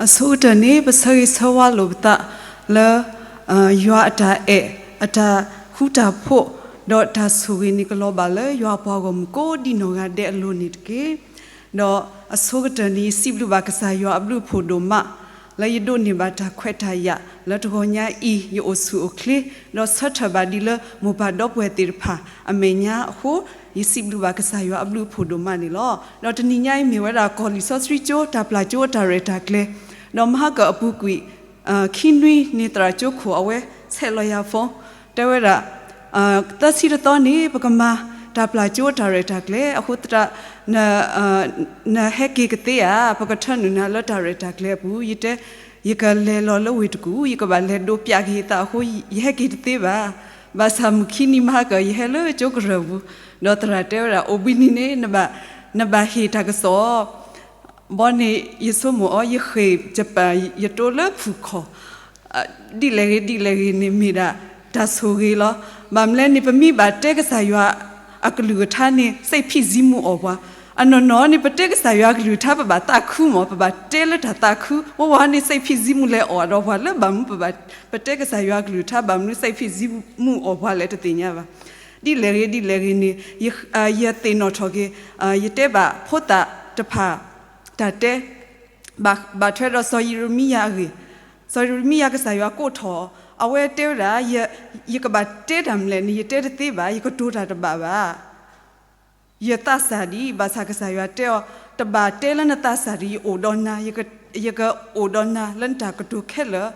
အဆိကတၢၢ်န့ၣ် ပဆၢဂ့ၤဆၢဝါလိာ်ပသးလၢ ယွၤအတၢ်အဲၣ်, အတၢ်ဃူတၢ်ဖိး, ဒီးတၢ်ဆိၣ်ဂ့ၤန့ၣ် ကလီၤဘၣ်လၢယွၤအပှၤဂီၢ်မုၢ်ကိးဒံနီၢ်ဂၤဒဲးအလိၤန့ၣ်တက့ၢ်. ဒီးအဆိကတၢၢ်န့ၣ် ယစံးဘျုးဘၣ်ကစၢ်ယွၤအဘျုးအဖှိၣ်ဒိၣ်မး လၢယဒိးန့ၢ်ဘၣ်တၢ်ခွဲးတၢ်ယာ် လၢတဂီၤညါအံၤ ယအိၣ်ဆူၣ်အိၣ်ချ့, ဒီးဆၢထၢၣ်ဘၣ်ဒံးလၢမိၢ်ပၢ်ဒီပုၢ်ဝဲၢ်သ့ၣ်တဖၣ်အမဲာ်ညါအဃိ, ယစံးဘျုးဘၣ်ကစၢ်ယွၤအဘျုးအဖှိၣ်ဒိၣ်မးန့ၣ်လီၤ. ဒီးတနံၤညါအံၤမ့ၢ်ဝဲဒၣ် ကီၢ်လံာ်စီဆှံကၠိ တၢ်ပျၢ်ကၠိအတၢ်ရဲၣ်တၢ်ကျဲၤ, ဒီးမဟါကအပူၤကွံာ် ခံနွံန့ၣ် သရၣ်ကၠိခိၣ်အဝဲဆဲးလီၤယၤ phone တဲဝဲဒၣ် သၢဆံတသီန့ၣ် ပကမၤတၢ်ပျၢ်ကၠိအတၢ်ရဲၣ်တၢ်ကျဲၤအဃိသတး နဟဲက့ၤကသ့ဧါ, ပကထၢနုာ်နၤလၢတၢ်ရဲၣ်တၢ်ကျဲၤအပူၤ, ယတဲ ယကလဲၤလီၤလၢဝ့ၢ်တကူၣ်, ယကဘၣ်လဲၤဒိးပျးက့ၤယသးအဃိ ယဟဲက့ၤတသ့ဘၣ်. ဘၣ်ဆၣ်မုၢ်ခံနံၤမဟါက ယဟဲလၢကၠိကရၢၢ်ပူၤ, ဒီးသရၣ်တဲဝဲဒၣ် အိၣ်ဘှံးနံၤန့ၣ် နဘၣ်ဟ့ၣ်တၢ်ကစီၣ် ဘီန့ၣ် ယဆိကမိၣ်အီၤ ယဃ့ၢ်ယပၢ်ယတိလၢဖုၣ်ခီၣ်, ဒ်လဲၣ်ဂ့ၤဒ်လဲၣ်ဂ့ၤန့ၣ် မ့ၢ်ဒၣ်တၢ်ဆိၣ်ဂ့ၤလီၤ. ဘၣ်မနုၤလဲၣ်န့ၣ် ပမ့ၢ်ဘၣ်တဲကစၢ်ယွၤအကလုၢ်ကထါန့ၣ် စဲးဖံးစံမူအီၣ်ပှၤ, အနီၢ်နီၢ်န့ၣ် ပတဲကစၢ်ယွၤအကလုၢ်ကထါ ပဘၣ်သးခုမး, ပဘၣ်တဲလၢတၢ်သးခု, ဝဲဝဲန့ၣ် စဲးဖံးစံမူလဲၤအီၣ်ဒီးပှၤလၢဘၣ်မနုၤ ပဘၣ်ပတဲကစၢ်ယွၤအကလုၢ်ကထါ ဘၣ်မနုၤစဲးဖံးစံမူအီၣ်ပှၤလဲၣ် တသ့ၣ်ညါဘၣ်. ဒ်လဲၣ်ဂ့ၤဒ်လဲၣ်ဂ့ၤန့ၣ် ယသ့ၣ်နီၣ်ထီၣ်က့ၤ ယတဲဘၣ်ဖိသၣ်တဖၣ် တၢ်တဲ ဘၣ်ထွဲဒီးစီၤယံးရမံယၤအဂ့ၢ်, စီၤယံးရမံယၤကစၢ်ယွၤကိးထီၣ်, အဝဲတဲဝဲဒၣ် ယကဘၣ်တဲတၢ်မနုၤလဲၣ်န့ၣ် ယတဲတသ့ဘၣ်, ယကတိၤတၢ်တဘၣ်ဘၣ်. ယသးစၢ်ဒံး ဘၣ်ဆၣ်ကစၢ်ယွၤတဲအီၤ တဘၣ်တဲလၢနသးစၢ်ဒံး ယအိၣ်ဒီးနၤ, ယကအိၣ်ဒီးနၤလၢနတၢ်ကတိၤခဲလၢာ်.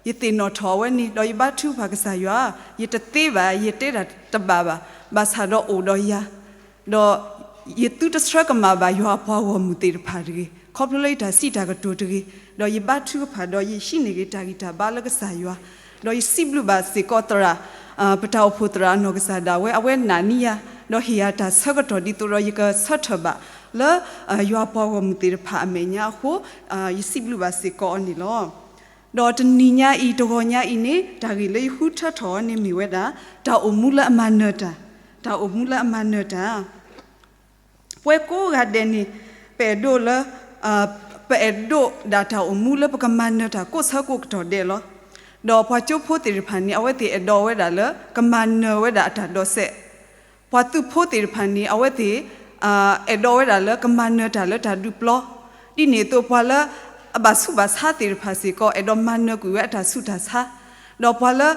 ယသ့ၣ်နီၣ်ထီၣ်အဝဲန့ၣ် ဒီးယဘါထုကဖၣ်ကစၢ်ယွၤ, ယတသ့ဘၣ်, ယတဲတၢ်တဘၣ်ဘၣ်, ဘၣ်ဆၣ်ဒီးအိၣ်ဒီးယၤ ဒီးယသုတဆှၢကမၣ်ဘၣ်ယွၤအပှၤဂီၢ်မုၢ်သ့ၣ်တဖၣ်တဂ့ၤ, ခီဖျိလၢယတၢ်စံးတၢ်ကတိၤတဂ့ၤ, ဒီးယဘါထုကဖၣ်ဒီးယဟံးန့ၢ်က့ၤတၢ်ဂံၢ်တၢ်ဘါလၢကစၢ်ယွၤ, ဒီးယစံးဘျုးဘၣ်စ့ၢ်ကီးသရၣ်, ပတၢ်အိၣ်ဖှိၣ်သရၣ်အနီၢ်ကစၢ်ဒၣ်ဝဲ အဝဲနာ်န့ၢ်ယၤ, ဒီးဟ့ၣ်ယၤတၢ်ဆၢကတီၢ်ဒ်သိးဒီးယကဆၢထၢၣ်ဘၣ်လၢ ယွၤပှၤဂီၢ်မုၢ်သ့ၣ်တဖၣ်အမဲာ်ညါအဃိ, ယစံးဘျုးဘၣ်စ့ၢ်ကီးအီၤန့ၣ်လီၤ. ဒီးတနံၤညါအံၤ တဂီၤညါအံၤန့ၣ် တၢ်ဂ့ၢ်လၢယဃုထၢထီၣ်အီၤန့ၣ်မ့ၢ်ဝဲဒၣ် တၢ်အိၣ်မူလၢအမၤနၢၤတၢ်, တၢ်အိၣ်မူလၢအမၤနၢၤတၢ်. ပဝဲကိးဂၤဒဲးန့ၣ် ပအဲၣ်ဒိးလၢ ပအဲၣ်ဒိးဒၣ်တၢ်အိၣ်မူလၢပကမၤနၢၤတၢ်ကိးဆၢကိးကတီၢ်ဒဲးလီၤ. ဒီးပှၤကၠိဖိသ့ၣ်တဖၣ်န့ၣ် အဝဲသ့ၣ်အဲၣ်ဒိးဝဲဒၣ်လၢ ကမၤနၢၤဝဲဒၣ်အတၢ်ဒိးစဲး, ပှၤသုးဖိသ့ၣ်တဖၣ်န့ၣ် အဝဲသ့ၣ် အဲၣ်ဒိးဝဲဒၣ်လၢကမၤနၢၤတၢ်လၢတၢ်ဒုးပျီ, ဒ်န့ၣ်အသိးပှၤလၢ အဘၣ်ဆူးဘၣ်ဆါသ့ၣ်တဖၣ်စ့ၢ်ကီး အဲၣ်ဒိးမၤနၢၤကွံာ်ဝဲအတၢ်ဆူးတၢ်ဆါ, ဒီးပှၤလၢ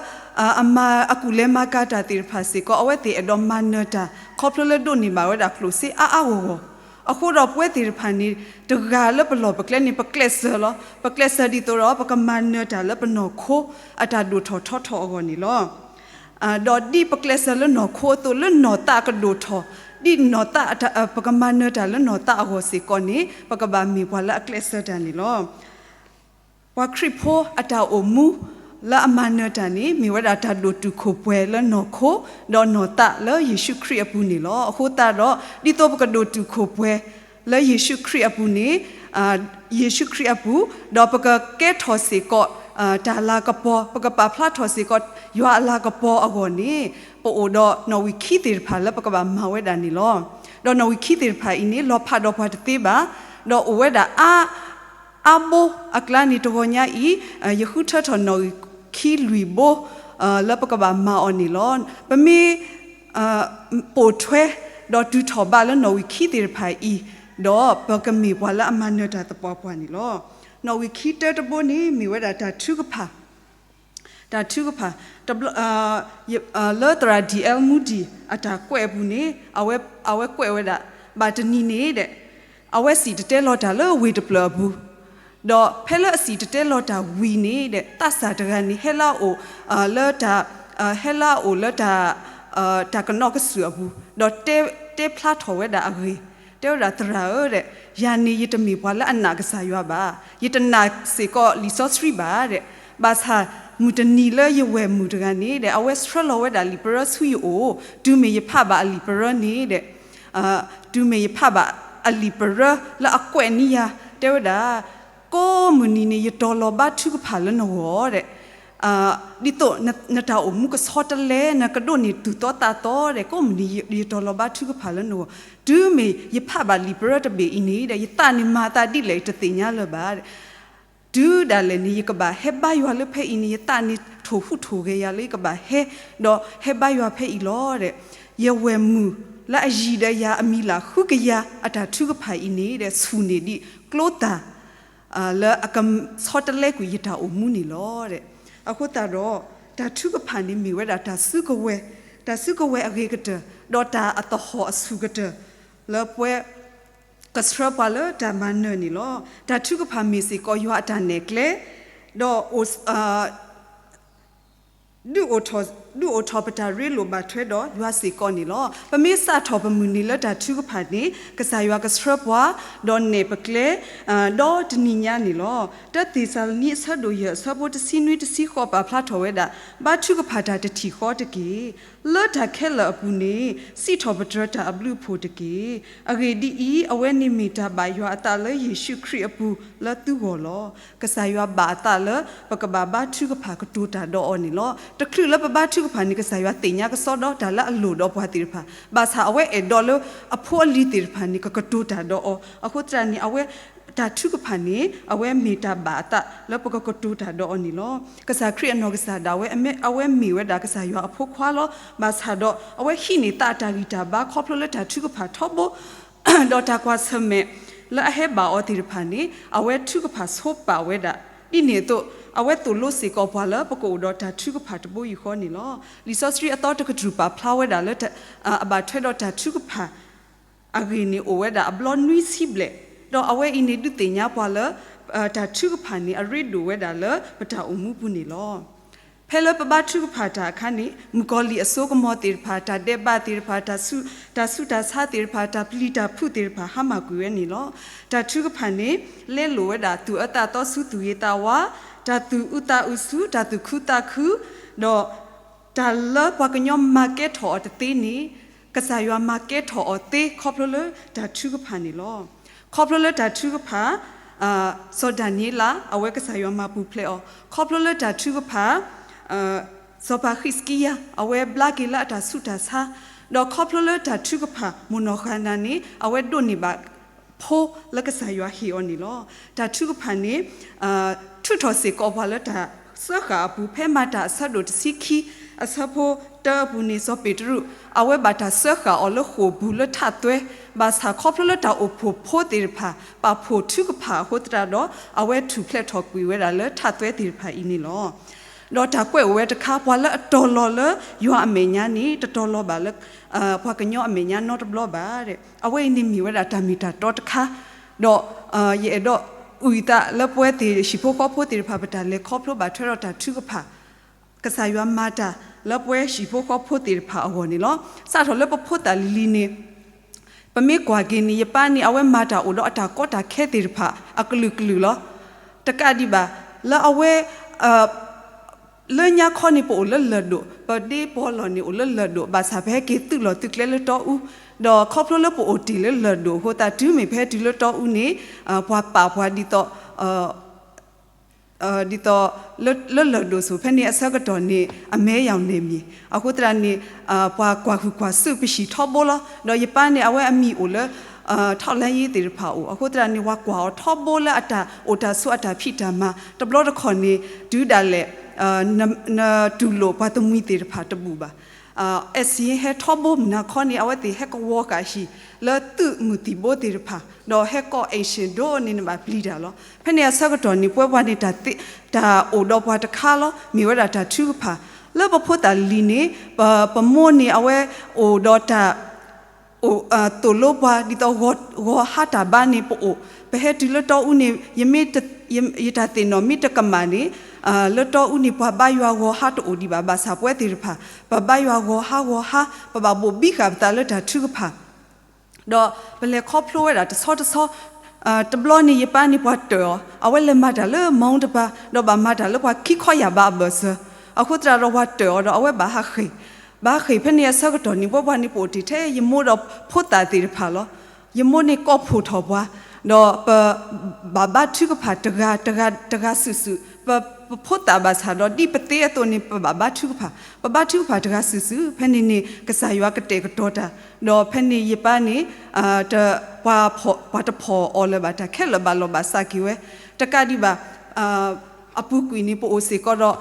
အမၤအကူၣ်လဲၤမၤကၤတၢ်သ့ၣ်တဖၣ်စ့ၢ်ကီး အဝဲသ့ၣ်အဲၣ်ဒိးမၤနၢၤတၢ် ခီဖျိလၢဒိးန့ၢ်ဘၣ်ဝဲဒၣ်ကျိၣ်စ့အါအါဂီၢ်ဂီၢ်, အဃိဒီးပဝဲသ့ၣ်တဖၣ်န့ၣ် တဂၤလၢပလီၢ်ပကျဲန့ၣ် ပကျဲးစၢၤလီၤ. ပကျဲးစၢၤဒ်သိးဒီး ပကမၤနၢၤတၢ်လၢပနီၢ်ခိအတၢ်ဒိၣ်ထီၣ်ထီထီၣ်အဂီၢ်န့ၣ်လီၤ. ဒီးဒ်ပကျဲးစၢၤလၢနီၢ်ခိအသိး လၢနီၢ်သးကဒိၣ်ထီၣ်, ဒ်နီၢ်သး ပကမၤနၢၤတၢ်လၢနီၢ်သးအဂီၢ်စ့ၢ်ကီးန့ၣ် ပကဘၣ်မ့ၢ်ပှၤလၢအကျဲးစၢၤတၢ်န့ၣ်လီၤ. ပှၤခရံာ်ဖိအတၢ်အိၣ်မူလၢအမၤနၢၤတၢ်န့ၣ် မ့ၢ်ဝဲဒၣ်တၢ်ဒိၣ်တုာ်ခိၣ်ပှဲၤလၢနီၢ်ခိ ဒီးနီၢ်သးလၢယ့ၣ်ၡူးခရံာ်အပူၤန့ၣ်လီၤ. အဃိသတးဒီး ဒ်သိးပကဒိၣ်တုာ်ခိၣ်ပှဲၤလၢယ့ၣ်ၡူးခရံာ်အပူၤန့ၣ် ယ့ၣ်ၡူးခရံာ်အပူၤ, ဒီးပကကဲထီၣ်စ့ၢ်ကီး တၢ်လၤကပီၤ, ပကပာ်ဖျါထီၣ်စ့ၢ်ကီး ယွၤအလၤကပီၤအဂီၢ်န့ၣ် ပအိၣ်ဒီးနီၣ်ဝံာ်ခံသ့ၣ်တဖၣ်လၢပကဘၣ်မၤဝဲဒၣ်န့ၣ်လီၤ. ဒီးနီၣ်ဝံာ်ခံသ့ၣ်တဖၣ်အံၤန့ၣ် လီၤဖးဒီးပှၤတသ့ဘၣ်, ဒီးအိၣ်ဝဲဒၣ်အါ အါဘိအကျါန့ၣ် တဂီၤညါအံၤ ယဃုထၢထီၣ်နီၣ်ဝံာ်ခံလွံၢ်ဘိ လၢပကဘၣ်မၤအီၤန့ၣ်လီၤ. ပမ့ၢ် ပိာ်ထွဲ ဒီးတုၤထီၣ်ဘးလၢနီၣ်ဝံာ်ခံသ့ၣ်တဖၣ်အံၤ, ဒီးပကမ့ၢ်ပှၤလၢအမၤနၢၤတၢ်သပှၢ်ပှၢ်န့ၣ်လီၤ. နီၣ်ဝံာ်ခံတၢတဘိန့ၣ် မ့ၢ်ဝဲဒၣ်တၢ်ထုကဖၣ် တၢ်ထုကဖၣ် တဘျီ လၢသရၣ် D L Moody အတၢ်ကွဲးအပူၤန့ၣ် အဝဲကွဲးဝဲဒၣ် ဘၣ်တနံၤန့ၣ်ဒီး အဝဲစံၣ်တဲၤတဲလီၤတၢ်လၢဝ့ၢ်တဖျၢၣ်အပူၤ, ဒီးဖဲလၢအစံၣ်တဲၤတဲလီၤတၢ်ဝံၤန့ၣ်ဒီး သးစၢ်တဂၤန့ၣ် ဟဲလၢအအိၣ် လၢတၢ် ဟဲလၢအအိၣ်လၢတၢ် တၢ်ကနီၣ်ကစၢၢ်အပူၤ, ဒီးတဲဖျါထီၣ်ဝဲဒၣ်အဂ့ၢ်, တဲဝဲဒၣ် သရၣ်ဧၢ, ယၤန့ၣ်ယတမ့ၢ်ပှၤလၢအနာ်ကစၢ်ယွၤဘၣ်, ယတနာ်စ့ၢ်ကီးလံာ်စီဆှံဘၣ်ဒီး, ဘၣ်ဆၣ်မုၢ်တနံၤလၢယဝဲၢ်မုၣ်တဂၤန့ၣ်ဒီး အဝဲဆှၢလီၤဝဲဒၣ်လံာ်ပရၢဆူယအိၣ်, တုၤမ့ၢ်ယဖးဘၣ်အလံာ်ပရၢန့ၣ်ဒီး တုၤမ့ၢ်ယဖးဘၣ်အလံာ်ပရၢလၢအကွဲးန့ၢ်ယၤ, တဲဝဲဒၣ် ကိးမုၢ်နံၤန့ၣ် ယတီၤလီၤဘါထုကဖၣ်လၢနဂီၢ်ဒီး ဒ်သိးနတၢ်အိၣ်မူကဆီတလဲ နကဒိးန့ၢ်သူၣ်သီသးသီဒီး ကိးမုၢ်နံၤယတီၤလီၤဘါထုကဖၣ်လၢနဂီၢ်, တုၤမ့ၢ်ယဖးဘၣ်လံာ်ပရၢတဘ့ၣ်အံၤန့ၣ်ဒီး ယသးန့ၣ်မၤအသးဒ်လဲၣ်တသ့ၣ်ညါလၢၤဘၣ်ဒီး တုၤဒၣ်လဲာ်န့ၣ် ယကဘၣ်ဟဲဘါယွၤလၢဖဲအံၤန့ၣ် ယသးန့ၣ်ထိၣ်ဟူးထိၣ်ဂဲၤယၤလၢယကဘၣ်ဟဲ, ဒီးဟဲဘါယွၤဖဲအံၤလီၤ. ယဝဲၢ်မုၣ်လၢအယံၤဒီးယၤအမံၤလၢဃုကယၤအတၢ်ထုကဖၣ်အံၤန့ၣ် ဆူၣ်န့ၢ်ဒံးကျိသၣ် လၢအကဆီတလဲကွံာ်ယတၢ်အိၣ်မူန့ၣ်လီၤ. အဃိသတးဒီး တၢ်ထုကဖၣ်န့ၣ်မ့ၢ်ဝဲဒၣ်တၢ်စုကဝဲၤ, တၢ်စုကဝဲၤအဂ့ၤကတၢၢ်, ဒီးတၢ်အသဟီၣ်အဆူၣ်ကတၢၢ် လၢပဝဲ ကဆှၢပှၤလၢတၢ်မၤနၢၤန့ၣ်လီၤ. တၢ်ထုကဖၣ်မ့ၢ်စ့ၢ်ကီးယွၤအတၢ်နဲၣ်ကျဲ, ဒီး ဒုးအိၣ်ထီၣ်ပတၢ်ရ့လိာ်ဘၣ်ထွဲဒီးယွၤစ့ၢ်ကီးန့ၣ်လီၤ. ပမ့ၢ်စးထီၣ်ပမုၢ်နံၤလၢတၢ်ထုကဖၣ်န့ၣ် ကစၢ်ယွၤကဆှၢပှၤ ဒီးနဲၣ်ပကျဲ ဒီးတနံၤညါန့ၣ်လီၤ. တၢသ့းစၤလနံအဆၢဒိၣ်ယဲၢ်အဆၢဖိတဆံနွံတဆံဃိးပာ်ဖျါထီၣ်ဝဲဒၣ် ဘါထုကဖၣ်တၢ်တထံၣ်ဃီတက့ၢ်. လၢတၢ်ခဲလၢာ်အပူၤန့ၣ် စံးထီၣ်ပတြၢၤတၢ်အဘျုးအဖှိၣ်တက့ၢ်. အဂ့ၢ်ဒ်အံၤ, အဝဲန့ၣ်မ့ၢ်တၢ်ဘၣ်ယွၤအသးလၢယ့ၣ်ၡူးခရံာ်အပူၤလၢသုဂီၢ်လီၤ. ကစၢ်ယွၤဘၣ်အသးလၢပကဘၣ်ဘါထုကဖၣ်ကတိၤတၢ်ဒီးအီၤန့ၣ်လီၤ. တချုးလၢပဘါထုကဖၣ်န့ၣ် ကစၢ်ယွၤသ့ၣ်ညါကစီဒီတၢ်လၢအလိၣ်ဒီးပှၤသ့ၣ်တဖၣ်, ဘၣ်ဆၣ်အဝဲအဲၣ်ဒိးလၢအဖိအလံၤသ့ၣ်တဖၣ်န့ၣ် ကကတိၤတၢ်ဒီးအီၤ. အဃိသတးန့ၣ် အဝဲ တၢ်ထုကဖၣ်န့ၣ် အဝဲမ့ၢ်တၢ်ဘၣ်အသးလၢပကကတိၤတၢ်ဒီးအီၤန့ၣ်လီၤ. ကစၢ်ခရံာ်အနီၢ်ကစၢ်ဒၣ်ဝဲ အဝဲမ့ၢ်ဝဲဒၣ်ကစၢ်ယွၤအဖိခွါလီၤ. ဘၣ်ဆၣ်ဒီး အဝဲဟံးန့ၢ်သးအတၢ်ဂံၢ်တၢ်ဘါခီဖျိလၢတၢ်ထုကဖၣ်ထီဘိ ဒီးတၢ်ကွၢ်ဆၢၣ်မဲာ်လၢအဟဲဘၣ်အီၤသ့ၣ်တဖၣ်န့ၣ် အဝဲထုကဖၣ်ဆိပာ်ဝဲဒၣ်. ဒ်န့ၣ်အသိး အဝဲသိၣ်လိစ့ၢ်ကီးပှၤလၢပကအိၣ်ဒီးတၢ်ထုကဖၣ်တဘိယူၢ်ဃီန့ၣ်လီၤ. လံာ်စီဆှံအသီတကတြူၢ်ပာ်ဖျါဝဲဒၣ်လၢ အဘၣ်ထွဲဒီးတၢ်ထုကဖၣ် အဂ့ၢ်န့ၣ်အိၣ်ဝဲဒၣ်အဘျီနွံဆံဘျဲၣ်, ဒီးအဝဲအံၤန့ၣ်ဒုးသ့ၣ်ညါပှၤလၢ တၢ်ထုကဖၣ်န့ၣ် အရ့ဒိၣ်ဝဲဒၣ်လၢပတၢ်အိၣ်မူပူၤန့ၣ်လီၤ. ဖဲလၢပဘါထုကဖၣ်တၢ်အခါန့ၣ် မုၣ်ကီၤလံၢ်အစိကမီၤသ့ၣ်တဖၣ်, တၢ်ဒဲးဘးသ့ၣ်တဖၣ်, တၢ်ဆူးတၢ်ဆါသ့ၣ်တဖၣ်, တၢ်ပျံၤတၢ်ဖုးသ့ၣ်တဖၣ် ဟါမၢ်ကွံာ်ဝဲန့ၣ်လီၤ. တၢ်ထုကဖၣ်န့ၣ် လဲလိာ်ဝဲဒၣ်သူၣ်အၢသးသီဆူသူၣ်ဂ့ၤသးဝါ, တၢ်သူၣ်အုးသးအုးဆူ တၢ်သူၣ်ခုသးခု, ဒီး တၢ်လၢပှၤကညီမၤကဲထီၣ်အီၤတသ့န့ၣ် ကစၢ်ယွၤမၤကဲထီၣ်အီၤသ့ခီဖျိလၢတၢ်ထုကဖၣ်န့ၣ်လီၤ. ခီဖျိလၢတၢ်ထုကဖၣ် စီၤဒၤနံးယ့လး အဝဲကစၢ်ယွၤမၤပူၤဖျဲးအီၤ, ခီဖျိလၢတၢ်ထုကဖၣ် စီၤပၤဃံးစကံယၤ အဝဲဘျါက့ၤလၢအတၢ်ဆူးတၢ်ဆါ, ဒီးခီဖျိလၢတၢ်ထုကဖၣ်မိၢ်နီၢ်ဃၤနၤန့ၣ် အဝဲဒိးန့ၢ်ဘၣ်ဖိလၢကစၢ်ယွၤဟ့ၣ်အီၤန့ၣ်လီၤ. တၢ်ထုကဖၣ်န့ၣ် ထုးထီၣ်စ့ၢ်ကီးပှၤလၢတၢ်စၢဃာ်အပူၤ ဖဲမၤတၢ်အဆၢဒိၣ်တဆံခံ အဆၢဖိတၢအပူၤန့ၣ် စီၤပ့းတရူး အဝဲဘၣ်တၢ်စၢဃာ်အီၤလၢဃိာ်ပူၤလၢထးသွဲ, ဘၣ်ဆၣ်ခီဖျိလၢတၢ်အိၣ်ဖှိၣ်ဖိသ့ၣ်တဖၣ် ပာ်ဖှိၣ်ထုကဖၣ်အဃိသတးဒီး အဝဲထူၣ်ဖျဲးထီၣ်ကွံာ်ဝဲဒၣ်လၢထးသွဲသ့ၣ်တဖၣ်အံၤန့ၣ်လီၤ. ဒီးတၢ်ကွဲးအိၣ်ဝဲတခါ ပှၤလၢအတီၤလီၤလၢယွၤအမဲာ်ညါန့ၣ် တတီၤလီၤဘၣ်လၢ ပှၤကညီအမဲာ်ညါနီတဘျီဘၣ်. အဝဲအံၤန့ၣ်မ့ၢ်ဝဲဒၣ်တၢ်မ့ၢ်တၢ်တီတခါ, ဒီး ယအဲၣ်ဒိးအုၣ်အသးလၢပဝဲသ့ၣ်ဟံၣ်ဖိဃီဖိသ့ၣ်တဖၣ် ပတၢ်လဲၤခီဖျိဘၣ်ထွဲဒီးတၢ်ထုကဖၣ် ကစၢ်ယွၤမၤတၢ်လၢပဝဲဟံၣ်ဖိဃီဖိသ့ၣ်တဖၣ်အဂီၢ်န့ၣ်လီၤ. စးထီၣ်လၢပဖိသၣ်လံၤလံၤန့ၣ် ပမ့ၢ်ကွၢ်က့ၤန့ၣ် ယပၢ်န့ၣ် အဝဲမၤတၢ်အိၣ်ဒီးအတၢ်ကီတၢ်ခဲသ့ၣ်တဖၣ် အကလုာ်ကလုာ်လီၤ. တကးဒံးဘၣ် လၢအဝဲ လၢညါခီန့ၣ် ပအိၣ်လၢလၢၢ်ဒိၣ်, ပဒ့ပီလီၢ်န့ၣ်အိၣ်လၢလၢၢ်ဒိၣ်, ဘၣ်ဆၣ်ပဟဲက့ၤသုးလီၢ်သုးကျဲလၢတီအူ, ဒီးခီဖျိလၢပအိၣ်တ့ၢ်လၢလၢၢ်ဒိၣ်အဃိသတး တုၤမ့ၢ်ပဟဲတုၤလၢတီအူန့ၣ် ပှၤပာ်ပှၤဒ်သိး ဒ်သိး လၢလၢၢ်ဒိၣ်ဆိၣ် ဖဲန့ၣ်အဆၢကတီၢ်န့ၣ် အမဲာ်ယၢ်န့ၣ်မံၤ အဃိသတးန့ၣ် ပှၤကွၢ်ဟုၣ်ကွၢ်စူၣ်ပဟံၣ်ထီဘိလီၤ. ဒီးယပၢ်န့ၣ် အဝဲအမံၤအိၣ်လၢ ထောက်လှမ်းရေး သ့ၣ်တဖၣ်အိၣ် အဃိသတးန့ၣ် ပှၤကွၢ်အီၤထီဘိလၢအတၢ်အိၣ်တၢ်ဆိးအတၢ်ဖံးတၢ်မၤ တဘျီတခီၣ်န့ၣ် တုၤဒၣ်လဲာ် နတူၢ်လိာ်ပှၤတမှံၤသ့ၣ်တဖၣ်တဘူၣ်ဘၣ်. အဲၣ်စ့ဟဲထီဘိမုၢ်နၤခီန့ၣ် အဝဲသ့ၣ်ဟဲကဝီၤဃာ်ဟံၣ် လၢသုးမုၢ်သံၣ်ဘိသ့ၣ်တဖၣ် ဒီးဟဲကီၢ် action ဒိၣ်န့ၢ်နဘၣ်ပျံၤတၢ်လီၤ. ဖဲန့ၣ်အဆၢကတီၢ်န့ၣ် ပဝဲပှၤန့ၣ် တၢ်အိၣ်ဒီးပှၤတခါလီၤ မ့ၢ်ဝဲဒၣ်တၢ်ထုကဖၣ် လၢပဖိသၣ်လံၤန့ၣ် ပမိၢ်န့ၣ် အဝဲအိၣ်ဒီးတၢ် သိၣ်လိပှၤဒ်သိး ဂီၤဟါတၢ်ဘါန့ၣ်ပအိၣ်, ပဟဲတုၤလၢတီအူန့ၣ် ယတၢ်သ့ၣ်နီၣ်မ့ၢ်တကမၣ်န့ၣ် လၢတီအူန့ၣ် ပှၤဘါယွၤဂီၤဟါတအိၣ်ဒံးဘၣ်. ဘၣ်ဆၣ်ပဝဲသ့ၣ်တဖၣ် ပဘါယွၤဂီၤဟါဂီၤဟါ ပဘၣ်ဘိၣ်ဘံဃာ်ပသးလၢတၢ်ထုကဖၣ် ဒီးပလဲၤခီဖျိဝဲဒၣ်တဆီတဆီ တဘျီန့ၣ် ယပၢ်န့ၣ်ပှၤတၢၢ်အီၤ အဝဲလဲၤမၤတၢ်လၢမီတပၤ ဒီးဘၣ်မၤတၢ်လၢပှၤခံခီယာ်ဘးအဘၢၣ်စၢၤ အဃိသတးဒီးပှၤတၢၢ်အီၤဒီးအဝဲဘၣ်ဟးဃ့ၢ်, ဘၣ်ဟးဃ့ၢ်ဖဲန့ၣ်အဆၢကတီၢ်န့ၣ် ပဝဲပှၤန့ၣ်ပအိၣ်တ့ၢ်ထဲ ယမိၢ်ဒီးဖိသၣ်သ့ၣ်တဖၣ်လီၤ. ယမိၢ်န့ၣ်ကိးဖှိၣ်ထီၣ်ပှၤ ဒီးပဘၣ်ဘါထုကဖၣ်တဂၤတဂၤတဂၤစုာ်စုာ်, ပဖိသၣ်ဘၣ်ဆၣ်ဒီးဒ်ပသ့အသိးန့ၣ် ပဘၣ်ဘါထုကဖၣ်, ပဘါထုကဖၣ်တဂၤစုာ်စုာ် ဖဲန့ၣ်န့ၣ် ကစၢ်ယွၤကတဲာ်ကတီၤတၢ်, ဒီးဖဲန့ၣ်ယပၢ်န့ၣ် ပှၤတဖီၣ်အီၤလၢၤဘၣ် တၢ်ခဲလၢာ်ဘၣ်လီၤဘၣ်စးက့ၤဝဲ, တကးဒံးဘၣ် အပူၤကွံာ်န့ၣ် ပအိၣ်စ့ၢ်ကီးဒီး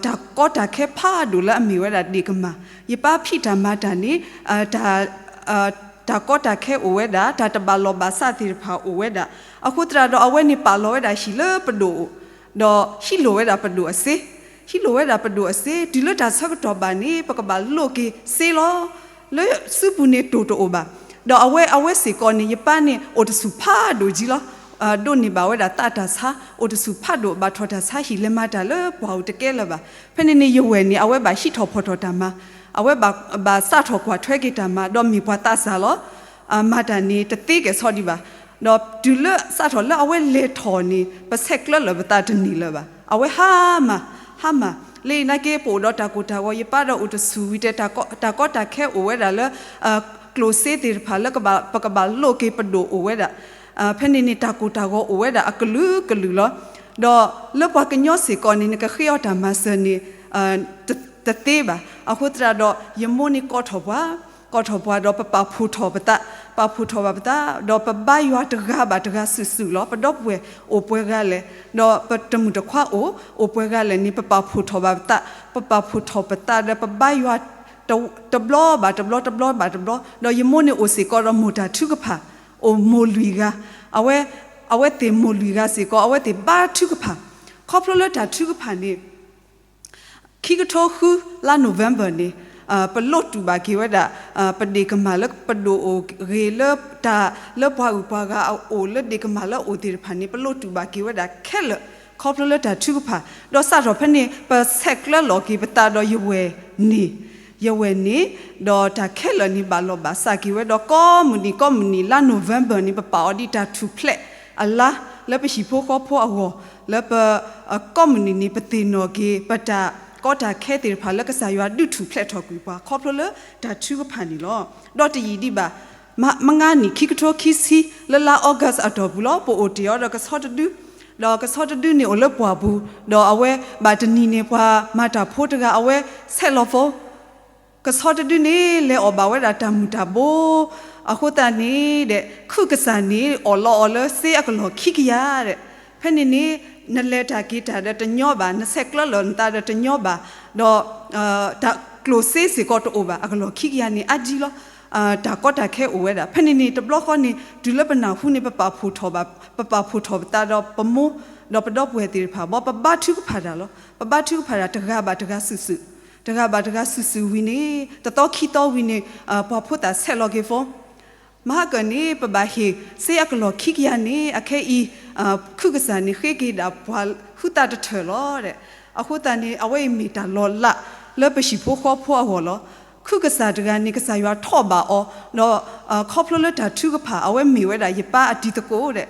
တၢ်ကီတၢ်ခဲဖးဒိၣ်လၢအမ့ၢ်ဝဲဒၣ်ဒ့ၣ်ကမၢ်, ယပၢ်ဖံးတၢ်မၤတၢ်န့ၣ် တၢ်ကီတၢ်ခဲအိၣ်ဝဲဒၣ်, တၢ်တဘၣ်လီၢ်ဘၣ်စးသ့ၣ်တဖၣ်အိၣ်ဝဲဒၣ်. အဃိသတးဒီး အဝဲန့ၣ်ပာ်လီၤဝဲဒၣ်ဟံၣ်လၢပဒိၣ်အိၣ်, ဒီးဟံးလိၢ်ဝဲဒၣ်ပဒိၣ်အစ့, ဟံးလိၢ်ဝဲဒၣ်ပဒိၣ်အစ့, တုၤလၢတၢ်ဆၢကတီၢ်ဘၣ်န့ၣ် ပကဘၣ်လိးက့ၤစ့လီၤ. လၢစုပူၤန့ၣ်တိၢ်တအိၣ်ဘၣ်. ဒီးအဝဲ အဝဲစ့ၢ်ကီးန့ၣ် ယပၢ်န့ၣ် အိၣ်တဆူၣ်ဖးဒိၣ်ကံလီၤ. ဒိးန့ၢ်ဘၣ်ဝဲဒၣ်သးတၢ်ဆါ အိၣ်တဆူၣ်ဖးဒိၣ် ဘၣ်ထီၣ်တၢ်ဆါဟံၣ် လဲၤမၤတၢ်လၢပှၢ်အိၣ်တကဲလၢၤဘၣ်. ဖဲန့ၣ်န့ၣ် ယဝဲၢ်န့ၣ် အဝဲဘၣ်ဟံးထီၣ်ဖီၣ်ထီၣ်တၢ်မၤ, အဝဲဘၣ်စးထီၣ်ကွၢ်ထွဲက့ၤတၢ်မၤ ဒီးမ့ၢ်ပှၤသးစၢ်လီၤ. မၤတၢ်န့ၣ်တသ့ကဲၣ်ဆိးဒံးဘၣ်. ဒီးတုၤလၢစးထီၣ်လၢအဝဲလဲၤထီၣ်န့ၣ် ပဆဲးကျၢလၢၤပသးတန့ၢ်လၢၤဘၣ်. အဝဲဟါမၢ်, ဟါမၢ်, လၢအံၤနာ်က့ ပအိၣ်ဒီးတၢ်ကိၢ်တၢ်ဂီၤ, ယပၢ်ဒီးအိၣ်တဆူၣ်ဝံၤတဲ တၢ်ကီတၢ်ခဲအိၣ်ဝဲဒၣ်လၢ ကျိၣ်စ့သ့ၣ်တဖၣ်လၢပကဘၣ်လိးက့ၤပဒိၣ်အိၣ်ဝဲဒၣ်. ဖဲန့ၣ်န့ၣ် တၢ်ကိၢ်တၢ်ဂီၤအိၣ်ဝဲဒၣ်အကလုာ်ကလုာ်လီၤ. ဒီးလၢပှၤကညီစ့ၢ်ကီးန့ၣ် နကဃ့အီၣ်တၢ်မၤစၢၤန့ၣ် တသ့ဘၣ်. အဃိသတးဒီး ယမိၢ်န့ၣ်ကိးထီၣ်ပှၤ, ကိးထီၣ်ပှၤဒီးပပာ်ဖှိၣ်ထီၣ်ပသး, ပာ်ဖှိၣ်ထီၣ်ဘၣ်ပသး, ဒီးပဘါယွၤတဂၤဘၣ်တဂၤစုာ်စုာ်လီၤ. ပဒီပုၢ်ဝဲၢ်အိၣ်ပှဲၤဂၤလဲၣ်, ဒီးပတမုၣ်တခွါအိၣ်, အိၣ်ပှဲၤဂၤလဲၣ်န့ၣ် ပပာ်ဖှိၣ်ထီၣ်ဘၣ်ပသး, ပပာ်ဖှိၣ်ထီၣ်ပသးဒီးပဘါယွၤ တဘျီဘၣ်တဘျီ တဘျီဘၣ်တဘျီ, ဒီးယမိၢ်န့ၣ်အိၣ်စ့ၢ်ကီးဒီးမိၢ်တၢ်ထုကဖၣ်, အိၣ်မိၢ်လွံၢ်ဂၤ, အဝဲ, အဝဲသ့ၣ်မိၢ်လွံၢ်ဂၤစ့ၢ်ကီး အဝဲသ့ၣ်ဘါထုကဖၣ်, ခီဖျိလၢတၢ်ထုကဖၣ်န့ၣ် ခံကထိဃု လါ November န့ၣ် ပလိးတူာ်ဘၣ်က့ၤဝဲဒၣ် ပဒ့ၣ်ကမၢ်လၢပဒိၣ်အိၣ်ဂ့ၤလၢတၢ်လၢပှၤဂုၤပှၤဂၤအအိၣ်လၢဒ့ၣ်ကမၢ်လၢအအိၣ်သ့ၣ်တဖၣ်န့ၣ် ပလိးတူာ်ဘၣ်က့ၤဝဲဒၣ်ခဲလၢာ် ခီဖျိလၢတၢ်ထုကဖၣ်, ဒီးစးထီၣ်ဖဲန့ၣ် ပဆဲးကျၢလီၤက့ၤပသးဒီးယဝဲၢ်န့ၣ်, ယဝဲၢ်န့ၣ်, ဒီးတၢ်ခဲလၢာ်န့ၣ်ဘၣ်လီၢ်ဘၣ်စးက့ၤဝဲဒီးကိးမုၢ်နံၤကိးမုၢ်နံၤ လါ November န့ၣ် ပပာ်အီၤဒ်တၢ်ထူၣ်ဖျဲးအလါ လၢပဟံၣ်ဖိဃီဖိအဂီၢ်, လၢပ ကိးမုၢ်နံၤန့ၣ် ပသ့ၣ်နီၣ်က့ၤ ပတၢ်ကီတၢ်ခဲသ့ၣ်တဖၣ်လၢကစၢ်ယွၤဒုးထူၣ်ဖျဲးထီၣ်ကွံာ်ပှၤ ခီဖျိလၢတၢ်ထုကဖၣ်န့ၣ်လီၤ. ဒီးတယံာ်ဒံးဘၣ်, မုၢ်ဂၤနံၣ် ခံကထိခံဆံ လၢလါ August အတီၢ်ပူၤလီၤ ပအိၣ်တ့ၢ်အီၤဒီးကဆီတဒု, ဒီးကဆီတဒုန့ၣ်အိၣ်လၢပှၢ်ပူၤ, ဒီးအဝဲဘၣ်တနံၤန့ၣ် ပှၤမၤတၢ်ဖိတဂၤ အဝဲဆဲးလီၤဖိ ကဆီတဒုန့ၣ် လဲၤအီၣ်ဘၣ်ဝဲဒၣ်တၢ်မုၢ်တၢ်ဘိ, အဃိသတးန့ၣ်ဒီး ခုၣ်ကစၢ်န့ၣ် အီၣ်လီအီၤလၢစ့အကလီၢ်ခံကယၤဒီး, ဖဲန့ၣ်န့ၣ် နလဲၤတၢ်က့ၤတၢ်ဒီးတညီဘၣ်, နဆဲးကျၢလီၤနသးဒီးတညီဘၣ်, ဒီး တၢ်ကျိၣ်စ့စ့ၢ်ကီးတအိၣ်ဘၣ်, အကလီၢ်ခံကယၤန့ၣ် အါကံလီၤ. တၢ်ကီတၢ်ခဲအိၣ်ဝဲဒၣ်. ဖဲန့ၣ်န့ၣ် တဘျီဃီန့ၣ် တုၤလၢပနၢ်ဟူန့ၣ် ပပာ်ဖှိၣ်ထီၣ်ဘၣ်, ပပာ်ဖှိၣ်ထီၣ်ပသးဒီးပမိၢ်, ဒီးပဒီပုၢ်ဝဲၢ်သ့ၣ်တဖၣ် ဘီပဘါထုကဖၣ်တၢ်လီၤ. ပဘါထုကဖၣ်တၢ်တဂၤဘၣ်တဂၤစုာ်စုာ်, တဂၤဘၣ်တဂၤစုာ်စုာ်ဝံၤန့ၣ် တသီခံသီဝံၤန့ၣ် ပှၤဖိသၣ်ဆဲးလီၤက့ၤဖိ မဟါကၢ်န့ၣ် ပဘၣ်ဟ့ၣ်စ့အကလီၢ်ခံကယၤန့ၣ် အခဲအံၤ ခုၣ်ကစၢ်န့ၣ် ဃ့က့ၤဒၣ်ပှၤဟုသးတထၢၣ်လီၤ. အဃိသတးန့ၣ် အဝဲအံၤမ့ၢ်တၢ်လီၤလးလၢပဟံၣ်ဖိဃီဖိအဂီၢ်လီၤ. ခုၣ်ကစၢ်တဂၤန့ၣ် ကစၢ်ယွၤထီၣ်ဘၣ်အီၤ, ဒီးခီဖျိလၢတၢ်ထုကဖၣ် အဝဲမ့ၢ်ဝဲဒၣ်ယပၢ်အတံၤသကိးဒီး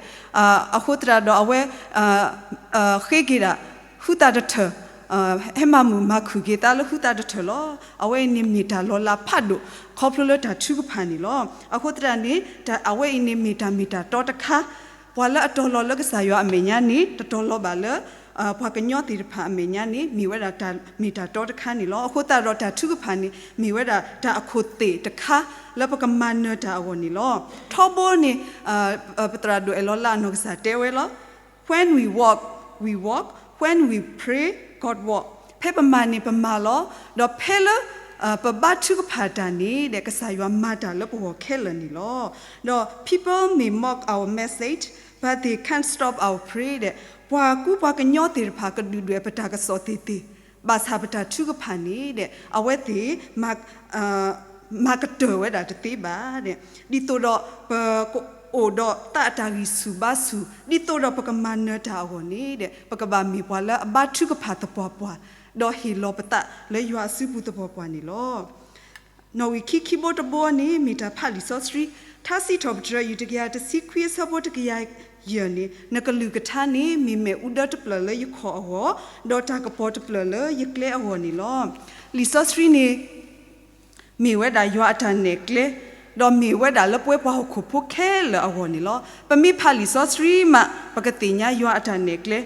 အဃိသတးဒီးအဝဲ ဃ့က့ၤဒၣ် ဟုသးတထၢၣ်, ဟဲမၤမုာ်မၤခုၣ်က့ၤသးလၢဟုသးတထၢၣ်လီၤ. အဝဲအံၤန့ၣ်မ့ၢ်တၢ်လီၤလးဖးဒိၣ် ခီဖျိလၢတၢ်ထုကဖၣ်န့ၣ်လီၤ. အဃိသတးန့ၣ် အဝဲအံၤန့ၣ်မ့ၢ်တၢ်မ့ၢ်တၢ်တီတခါ, ပှၤလၢအတီၤလီၤလၢကစၢ်ယွၤအမဲာ်ညါန့ၣ် တတီၤလီၤဘၣ်လၢ ပှၤကညီသ့ၣ်တဖၣ်အမဲာ်ညါန့ၣ် မ့ၢ်ဝဲဒၣ်တၢ်မ့ၢ်တၢ်တီတခါန့ၣ်လီၤ. အဃိသတးဒီးတၢ်ထုကဖၣ်န့ၣ် မ့ၢ်ဝဲဒၣ်တၢ်အခိၣ်သ့ၣ်တခါ လၢပကမၤနၢၤတၢ်အဂီၢ်န့ၣ်လီၤ. ထီဘိန့ၣ် ပသရၣ်ဒိၣ်အဲၣ်လီၤလးအနီၢ်ကစၢ်တဲဝဲလီၤ. When we walk, we walk. When we pray, God walk. ဖဲပမၤန့ၣ်ပမၤလီၤ. ဒီးဖဲလၢ ပဘါထုကဖၣ်တၢ်န့ၣ်ဒီး ကစၢ်ယွၤမၤတၢ်လၢပဂီၢ်ခဲလၢာ်န့ၣ်လီၤ. ဒီး people may mock our message, but they can't stop our pray ဒီး ပှၤကူပှၤကညီသ့ၣ်တဖၣ်ကဒုၣ်ဒွဲၣ်ပတၢ်ကစီၣ်သ့ၣ်သ့ၣ်, ဘၣ်ဆၣ်ပတၢ်ထုကဖၣ်န့ၣ်ဒီး အဝဲသ့ၣ် မၤကတၢၢ်ဝဲဒၣ်တသ့ဘၣ်. ဒ်သိးဒီးပကအိၣ်ဒီးသးအတၢ်ဂံၢ်ဆူၣ်ဘါဆူၣ်, ဒ်သိးဒီးပကမၤနၢၤတၢ်အဂီၢ်န့ၣ်ဒီး ပကဘၣ်မ့ၢ်ပှၤလၢအဘါထုကဖၣ်သပှၢ်ပှၢ်, ဒီးဟ့ၣ်လီၤပသးလၢယွၤအစုပူၤသပှၢ်ပှၢ်န့ၣ်လီၤ. နီၣ်ဝံာ်ခံခံဘိတဘိန့ၣ် မ့ၢ်တၢ်ဖးလံာ်စီဆှံ, ထါစံးထီၣ်ပတြၢၤ ယုၢ်တကယၤတဆံခွံအဆၢဖိတကယၤယဲၢ်န့ၣ်, နကလုၢ်ကထါန့ၣ် မ့ၢ်မ့ၣ်အူဒၢတဖျၢၣ်လၢယခီၣ်အဂီၢ်, ဒီးတၢ်ကပီၤတဖျၢၣ်လၢယကျဲအဂီၢ်န့ၣ်လီၤ. လံာ်စီဆှံန့ၣ် မ့ၢ်ဝဲဒၣ်ယွၤအတၢ်နဲၣ်ကျဲ, ဒီးမ့ၢ်ဝဲဒၣ်လၢပဝဲပှၤဟီၣ်ခိၣ်ဖိခဲလၢာ်အဂီၢ်န့ၣ်လီၤ. ပမ့ၢ်ဖးလံာ်စီဆှံမး ပကသ့ၣ်ညါယွၤအတၢ်နဲၣ်ကျဲ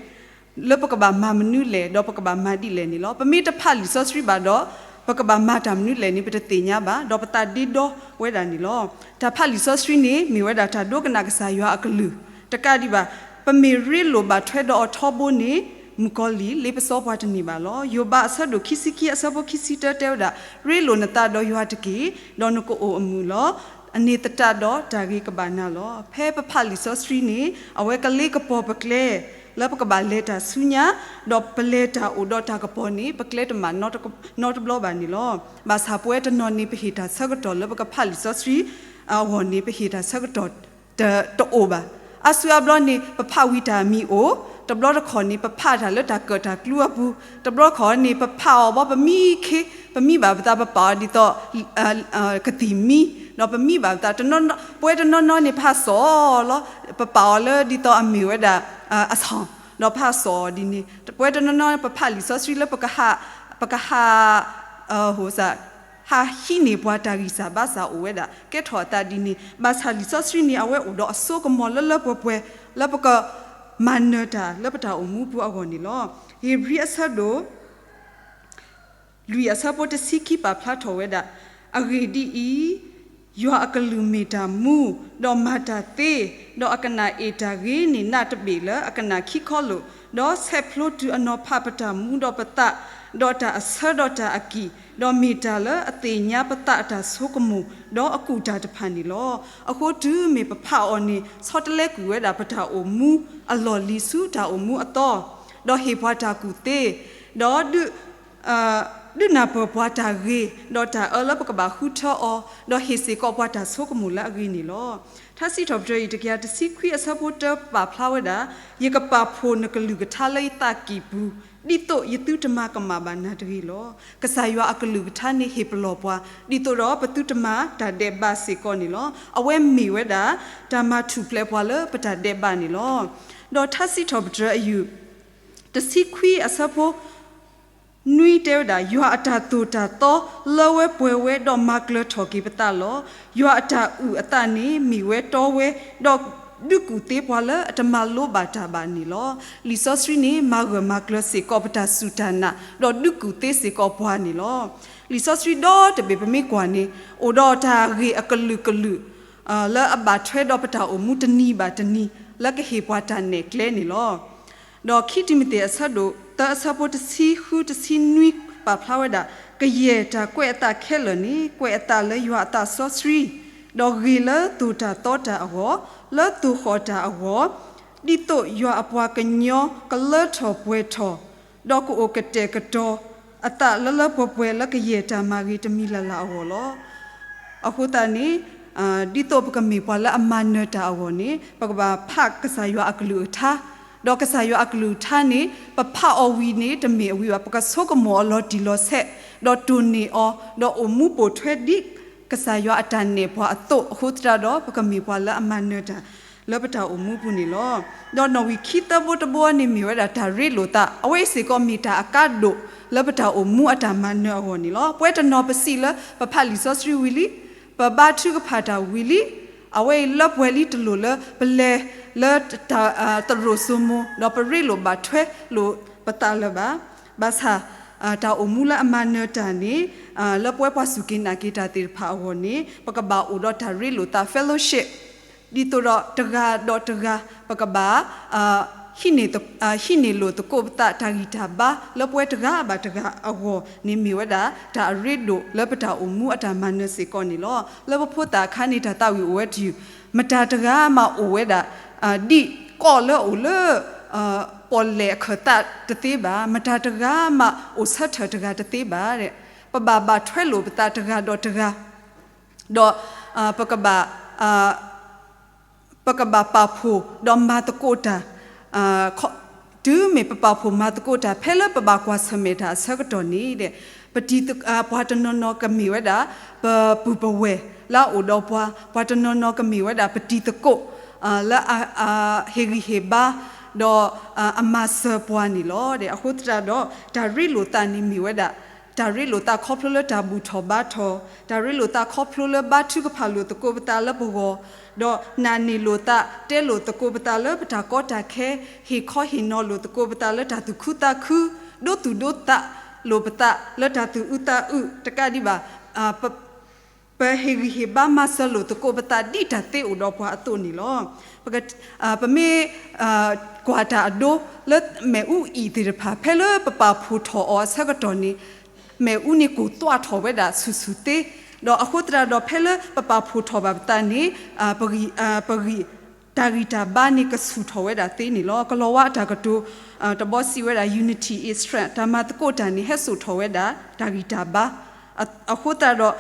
လၢပကဘၣ်မၤမနုၤလဲၣ်, ဒီးပကဘၣ်မၤဒ်လဲၣ်န့ၣ်လီၤ. ပမ့ၢ်တဖးလံာ်စီဆှံဘၣ်ဒီး ပကဘၣ်မၤတၢ်မနုၤလဲၣ်န့ၣ် ပတသ့ၣ်ညါဘၣ်, ဒီးပသးဒ့ဒီဝဲဒၣ်န့ၣ်လီၤ. တၢ်ဖးလံာ်စီဆှံန့ၣ် မ့ၢ်ဝဲဒၣ်တၢ်ဒိကနၣ်ကစၢ်ယွၤအကလုၢ်, တကးဒံးဘၣ် ပမ့ၢ်ရ့လိာ်ဘၣ်ထွဲဒီးအီၤထီဘိန့ၣ် မုၣ်ကီၤလံၢ်လ့ပစီပှၤတန့ၢ်ဘၣ်လီၤ. ယိၤဘးအဆၢဒိၣ်ခံဆံခံအဆၢဖိခံဆံတၢတဲဝဲဒၣ်, ရ့လိာ်နသးဒီးယွၤတက့ၢ်, ဒီးနကအိၣ်အမုာ်လီၤ. အန့ၣ်သတးဒီးတၢ်ဂ့ၤကဘၣ်နၤလီၤ. ဖဲပဖးလံာ်စီဆှံန့ၣ် အဝဲကလ့ကပီၤပကျဲ လၢပကဘၣ်လဲၤတၢ်ဆူညါ, ဒီးပလဲၤတၢ်အိၣ်ဒီးတၢ်ကပီၤန့ၣ် ပကျဲတမးနီတဘျီဘၣ်န့ၣ်လီၤ. ဘၣ်ဆၣ်ပဝဲတနီၤန့ၣ် ပဟ့ၣ်တၢ်ဆၢကတီၢ်လၢပကဖးလံာ်စီဆှံအဂီၢ်န့ၣ် ပဟ့ၣ်တၢ်ဆၢကတီၢ် တအိၣ်ဘၣ်. အါစုအါဘျီန့ၣ် ပဖးဝံၤတၢ်မံၤအိၣ်, တဘျီတခီၣ်န့ၣ် ပဖးတၢ်လၢတၢ်ကၢၣ်တၢ်ကျူအပူၤ, တဘျီတခီၣ်န့ၣ် ပဖးအီၤဘီပမံခ့, ပမံဘၣ်ပသး ပပာ်အီၤဒ်သိး ကသံၣ်မံ, ဒီးပမံဘၣ်ပသး, ပဝဲတနီၤနီၤန့ၣ် ပဟးစီၣ်လီၤ, ပပာ်အီၤလၢဒ်သိးအမ့ၢ်ဝဲဒၣ် အဆီၣ်, ဒီးပဟးစီၣ်ဒ်န့ၣ်, ပဝဲတနီၤနီၤ ပဖးလံာ်စီဆှံလၢ ပကဟး ဟးဟံးန့ၢ်ပှၤတၢ်ဂံၢ်စၢ်ဘါစၢ်အိၣ်ဝဲဒၣ် ကဲထီၣ်အသးဒ်န့ၣ်, ဘၣ်ဆၣ်လံာ်စီဆှံန့ၣ် အဝဲအိၣ်ဒီးအစိကမီၤလၢလၢပှဲၤပှဲၤ လၢပကမၤနၢၤတၢ်လၢပတၢ်အိၣ်မူပူၤအဂီၢ်န့ၣ်လီၤ. ဧ့ၤဘြံၤအဆၢဒိၣ် လွံၢ်အဆၢဖိတဆံခံပာ်ဖျါထီၣ်ဝဲဒၣ်, အဂ့ၢ်ဒ်အံၤ, ယွၤအကလုၢ်မ့ၢ်တၢ်မူ, ဒီးမၤတၢ်သ့, ဒီးအကနၣ်အ့ၣ်တၢ်ဂ့ၤန့ၢ်နးတဘ့ၣ်လၢအကနၣ်ခံခီလိာ်, ဒီးဆဲးဖျိတုၤအနီၤဖးပတၢ်မူဒီးပသး, ဒီးတၢ်အဆၢဒီးတၢ်အကံၢ်, ဒီးမ့ၢ်တၢ်လၢအသ့ၣ်ညါပသးအတၢ်ဆိကမိၣ်, ဒီးအကူၣ်တၢ်တဖၣ်န့ၣ်လီၤ. အဃိတုၤမ့ၢ်ပဖးအီၤန့ၣ် ဆီတလဲကွံာ်ဝဲဒၣ်ပတၢ်အိၣ်မူအလီၢ်လံၤဆူတၢ်အိၣ်မူအသီ, ဒီးဟ့ၣ်ပှၤတၢ်ကူၣ်သ့, ဒီး ဒုးနၢ်ပၢၢ်ပှၤတၢ်ဂ့ၤ, ဒီးတၢ်အၢလၢပကဘၣ်ဃုထၢအီၤ, ဒီးဟ့ၣ်စ့ၢ်ကီးပှၤတၢ်ဆိကမိၣ်လၢအဂ့ၤန့ၣ်လီၤ. ထါစံးထီၣ်ပတြၢၤအံၤ တကယၤတဆံခွံအဆၢဖိတၢပာ်ဖျါဝဲဒၣ်, ယကပာ်ဖှိၣ်နကလုၢ်ကထါလၢယသးကံၢ်ပူၤ, ဒ်သိးယသုတမၤကမၣ်ဘၣ်နၤတဂ့ၤလီၤ. ကစၢ်ယွၤအကလုၢ်ကထါန့ၣ်ဟ့ၣ်ပလီၢ်ပှၤ, ဒ်သိးဒီးပသုတမၤတၢ်ဒဲးဘးစ့ၢ်ကီးန့ၣ်လီၤ. အဝဲမ့ၢ်ဝဲဒၣ် တၢ်မၤထူၣ်ဖျဲးပှၤလၢပတၢ်ဒဲးဘးန့ၣ်လီၤ. ဒီးထါစံးထီၣ်ပတြၢၤအယုၢ် တဆံခွံအဆၢဖိ နွံတဲဝဲဒၣ်, ယွၤအတၢ်သိၣ်တၢ်သီလၢဝဲပှဲၤဝဲ ဒီးမၤကျၢၤထီၣ်က့ၤပသးလီၤ. ယွၤအတၢ်အုၣ်အသးန့ၣ် မ့ၢ်ဝဲတီဝဲ, ဒီးဒုးကူၣ်သ့ပှၤလၢအတမၤလိဘၣ်တၢ်ဘၣ်န့ၣ်လီၤ. လံာ်စီဆှံန့ၣ် မၤဂၢၢ်မၤကျၢၤစ့ၢ်ကီးပတၢ်စူၢ်တၢ်နာ်, ဒီးဒုးကူၣ်သ့စ့ၢ်ကီးပှၤန့ၣ်လီၤ. လံာ်စီဆှံဒီတဘ့ၣ်ပမ့ၢ်ကွၢ်န့ၣ် အိၣ်ဒီးတၢ်ဂ့ၢ်အကလုာ်ကလုာ် လၢအဘၣ်ထွဲဒီးပတၢ်အိၣ်မူတနံၤဘၣ်တနံၤ လၢကဟ့ၣ်ပှၤတၢ်နဲၣ်ကျဲန့ၣ်လီၤ. ဒီးခံတံၤမသ့းအဆၢဒိၣ်သၢအဆၢဖိတဆံဃုတဆံနွံပာ်ဖျါဝဲဒၣ်, ကယဲၢ်တၢ်ကွဲးအသးခဲလၢာ်န့ၣ် ကွဲးအသးလၢယွၤအသးစီဆှံ, ဒီးဂ့ၤလၢသိၣ်တၢ်သီတၢ်အဂီၢ်, လၢသိၣ်ဃီၣ်တၢ်အဂီၢ်, ဒ်သိးယွၤအပှၤကညီကလၢထီၣ်ပှဲၤထီၣ်, ဒီးကအိၣ်ကတဲာ်ကတီၤအသးလၢလၢပှဲၤပှဲၤ လၢကယဲၢ်တၢ်မၤဂ့ၤတမံၤလၢ်လၢ်အဂီၢ်လီၤ. အဃိသတးန့ၣ် ဒ်သိးပကမ့ၢ်ပှၤလၢအမၤနၢၤတၢ်အဂီၢ်န့ၣ် ပကဘၣ်ဖးကစၢ်ယွၤအကလုၢ်ကထါ, ဒီးကစၢ်ယွၤအကလုၢ်ကထါန့ၣ် ပဖးအီၤဝံၤန့ၣ် တမ့ၢ်အဝံၤဘၣ်, ပကဆိကမိၣ်အီၤလီၤတံၢ်လီၤဆဲး, ဒီးတိၢ်န့ၢ်အီၤ, ဒီးအိၣ်မူပိာ်ထွဲဒ်ကစၢ်ယွၤအတၢ်နဲၣ်ပှၤအသိးအဃိသတးဒီး ပကမ့ၢ်ပှၤလၢအမၤနၢၤတၢ် လၢပတၢ်အိၣ်မူပူၤန့ၣ်လီၤ. ဒီးနီၣ်ဝံာ်ခံသၢဘိတဘိန့ၣ်မ့ၢ်ဝဲဒၣ်တၢ်ရ့လိာ်သး, အဝဲအံၤစ့ၢ်ကီးမ့ၢ်တၢ်အကါဒိၣ်လၢပတၢ်အိၣ်မူအတၢ်မၤနၢၤအဂီၢ်န့ၣ်လီၤ. ပဝဲတနီၤပစံးလၢပဖးလံာ်စီဆှံဝံၤလံ, ပဘါထုကဖၣ်တၢ်ဝံၤလံ, အဝဲအံၤလၢပှဲၤလံတလိၣ်လၢပလဲၤလၢ သရိာ်စိမိၤ ဒီးပရ့လိာ်ဘၣ်ထွဲလိာ်ပသးလၢၤဘၣ်. ဘၣ်ဆၣ် တၢ်အိၣ်မူလၢအမၤနၢၤတၢ်န့ၣ် လၢပဝဲပှၤစူၢ်က့ၤနာ်က့ၤတၢ်သ့ၣ်တဖၣ်အဂီၢ်န့ၣ် ပကဘၣ်အိၣ်ဒီးတၢ်ရ့လိာ်သး fellowship ဒ်သိးဒီးတဂၤဒီးတဂၤ ပကဘၣ် ဟံးန့ၢ်လိာ်သကိးပသး တၢ်ဂံၢ်တၢ်ဘါ လၢပဝဲတဂၤဘၣ်တဂၤအဂီၢ်န့ၣ်မ့ၢ်ဝဲဒၣ် တၢ်အရ့ဒိၣ်လၢပတၢ်အိၣ်မူအတၢ်မၤနၢၤစ့ၢ်ကီးန့ၣ်လီၤ. လၢပဖိသၣ်အခါန့ၣ် တၢ်သးဝံၣ်အိၣ်ဝဲတယုၢ်, မတၤတဂၤမးအိၣ်ဝဲဒၣ် ဒ်ကီၢ်လၢအအိၣ်လၢ ပီၣ်လဲၣ်အခၢၣ်သးတသ့ဘၣ်, မတၤတဂၤမးအိၣ်ဆၢထၢၣ်တဂၤတသ့ဘၣ်. ပဘၣ်ဘၣ်ထွဲလိာ်ပသးတဂၤဒီးတဂၤ ဒီး ပကဘၣ် ပကဘၣ်ပာ်ဖှိၣ်ဒီးမၤသကိးတၢ်, တုၤမ့ၢ်ပပာ်ဖှိၣ်မၤသကိးတၢ် ဖဲလၢပဘၣ်ကွၢ်ဆၢၣ်မဲာ်တၢ်အဆၢကတီၢ်န့ၣ် ပတံၤသကိး ပှၤတနီၤနီၤကမ့ၢ်ဝဲဒၣ် ပပုၢ်ပဝဲၢ်လၢအအိၣ်ဒီးပှၤ, ပှၤတနီၤနီၤကမ့ၢ်ဝဲဒၣ်ပတံၤသကိး လၢ ဟ့ၣ်ဂံၢ်ဟ့ၣ်ဘါ ဒီး အမၤစၢၤပှၤန့ၣ်လီၤ. အဃိသတးဒီး တၢ်ရ့လိာ်သးန့ၣ်မ့ၢ်ဝဲဒၣ် တၢ်ရ့လိာ်သးခီဖျိလၢတၢ်ဘူၣ်ထီၣ်ဘါထီၣ်, တၢ်ရ့လိာ်သးခီဖျိလၢဘါထုကဖၣ်လိာ်သကိးပသးလၢပဂီၢ်, ဒီးနာ်န့ၢ်လိာ်သး တဲလိာ်သကိးပသးလၢပတၢ်ကီတၢ်ခဲ, ဟ့ၣ်ခီဟ့ၣ်နီၤလိာ်သကိးပသးလၢတၢ်သူၣ်ခုသးခု, ဒိသူၣ်ဒိသးလိာ်ပသးလၢတၢ်သူၣ်အုးသးအုး တကးဒံးဘၣ် ပ ပဟ့ၣ်ဂံၢ်ဟ့ၣ်ဘါမၤစၢၤလိာ်သကိးပသးဒ်တၢ်သ့အိၣ်ဒီးပှၤအသိးန့ၣ်လီၤ. ပမ့ၢ်ကွၢ်တၢ်အဒိလၢမ့ၣ်အူအံၣ်သ့ၣ်တဖၣ် ဖဲလၢပပာ်ဖှိၣ်ထီၣ်အီၤအဆၢကတီၢ်န့ၣ် မ့ၣ်အူန့ၣ်ကိၢ်သွးထီၣ်ဝဲဒၣ်ဆူၣ်ဆူၣ်သ့, ဒီးအဃိသတးဒီးဖဲလၢပပာ်ဖှိၣ်ထီၣ်ဘၣ်ပသးန့ၣ် ပဂံၢ် ပဂံၢ် တၢ်ဂံၢ်တၢ်ဘါန့ၣ်ကဆူၣ်ထီၣ်ဝဲဒၣ်သ့န့ၣ်လီၤ. ကလီၤဝါအတၢ်ကတိၤတဘီစံးဝဲဒၣ် unity is strength တၢ်မၤသကိးတၢ်န့ၣ် ဟဲစိာ်ထီၣ်ဝဲဒၣ်တၢ်ဂံၢ်တၢ်ဘါ အဃိသတးဒီး